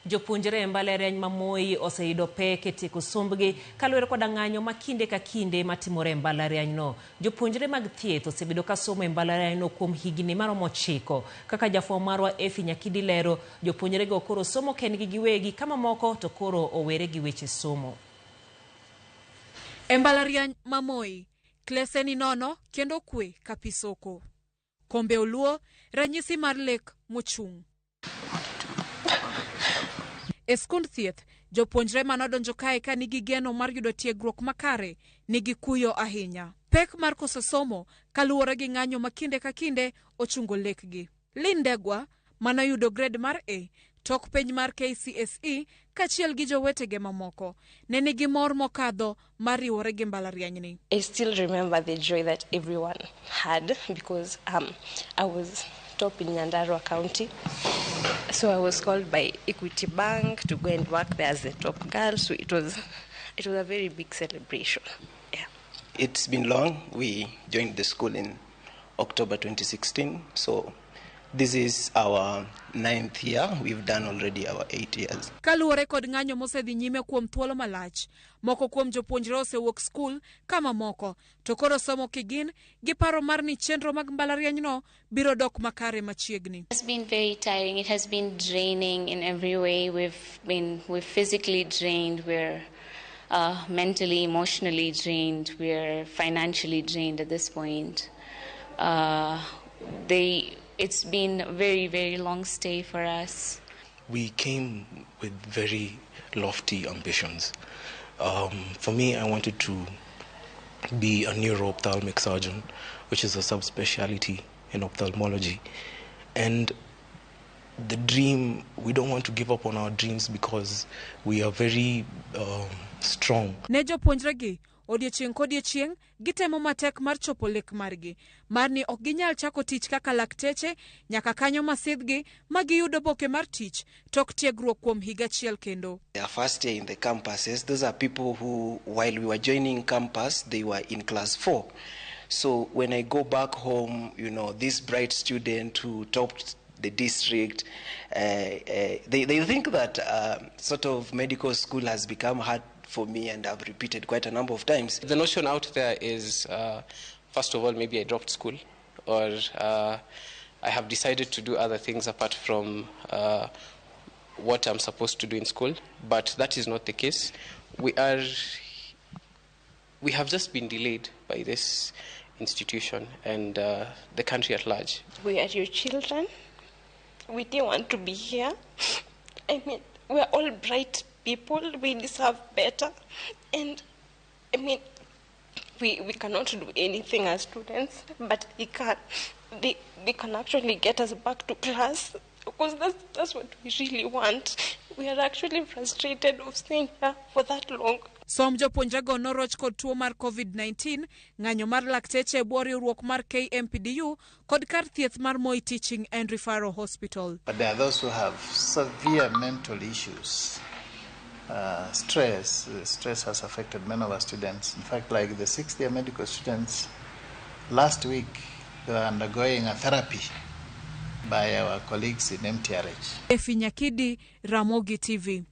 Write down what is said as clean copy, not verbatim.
Jopuonjre e mbalariany ma Moi oseyudo pek e tieko sombgi kaluwore koda ng'anyo ma kinde ka kinde matimore e mbalarianyno. Jopuonjre mag thieth osebedo ka somo e mbalarianyno kuom higni maromo 9. Kaka jafwambo marwa Effie Nyakidi lero, jopuonjrego koro somo kendgi giwegi ka mamoko to koro owere gi weche somo. E mbalariany ma Moi, klese ni nono kendo kwe ka pi soko. Kombe oluo, ranyisi mar lek mochung'. E skund thieth, jopuonjre manodonjo kae ka nigi geno mar yudo tiegruok makare nigi kuyo ahinya. Pek mar koso somo kaluwore gi ng'anyo ma kinde ka kinde ochungo lekgi. Lynn Ndegwa manoyudo grade mar A tok penj mar KCSE kaachiel gi jowetege mamoko ne nigi mor mokadho mar riwore gi mbalarianyni. I still remember the joy that everyone had because I was top in Nyandarua County. So I was called by Equity Bank to go and work there as the top girl. So it was a very big celebration. Yeah. It's been long. We joined the school in October 2016. So this is our ninth year. We've done already our 8 years. Kaluwore kod ng'anyo mosedhi nyime kuom thuolo malach, moko kuom jopuonjre osewuok skul ka mamoko to koro somo kigin gi paro mar ni chenro mag mbalarianyno biro dok makare machiegni. It has been very tiring. It has been draining in every way. We're physically drained. We're mentally, emotionally drained. We're financially drained at this point. It's been a very, very long stay for us. We came with very lofty ambitions. For me, I wanted to be a neuro-ophthalmic surgeon, which is a subspecialty in ophthalmology. And the dream, we don't want to give up on our dreams because we are very strong. Ne jopuonjregi, odiechieng' kodiechieng' gitemo matek mar chopo lek margi mar ni ok ginyal chako tich kaka lakteche nyaka kanyo masidhgi ma giyud oboke mar tich tok tiegruok kuom higa achiel kendo. Their first year in the campuses, those are people who, while we were joining campus, they were in class 4. So when I go back home, this bright student who topped the district, they think that sort of medical school has become hard for me, and I've repeated quite a number of times. The notion out there is, first of all, maybe I dropped school, or I have decided to do other things apart from what I'm supposed to do in school. But that is not the case. We have just been delayed by this institution and the country at large. We are your children. We didn't want to be here. I mean, we are all bright people. We deserve better. And I mean, we cannot do anything as students, but they can. They can actually get us back to class because that's what we really want. We are actually frustrated of staying here for that long. Somb jopuonjrego noroch kod tuo mar COVID-19, ng'anyo mar lakteche e bwo riwruok mar KMPDU kod kar thieth mar Moi Teaching and Referral Hospital. But there are those who have severe mental issues. Stress has affected many of our students. In fact, like the sixth year medical students, last week they were undergoing a therapy by our colleagues in MTRH. Effie Nyakidi, Ramogi TV.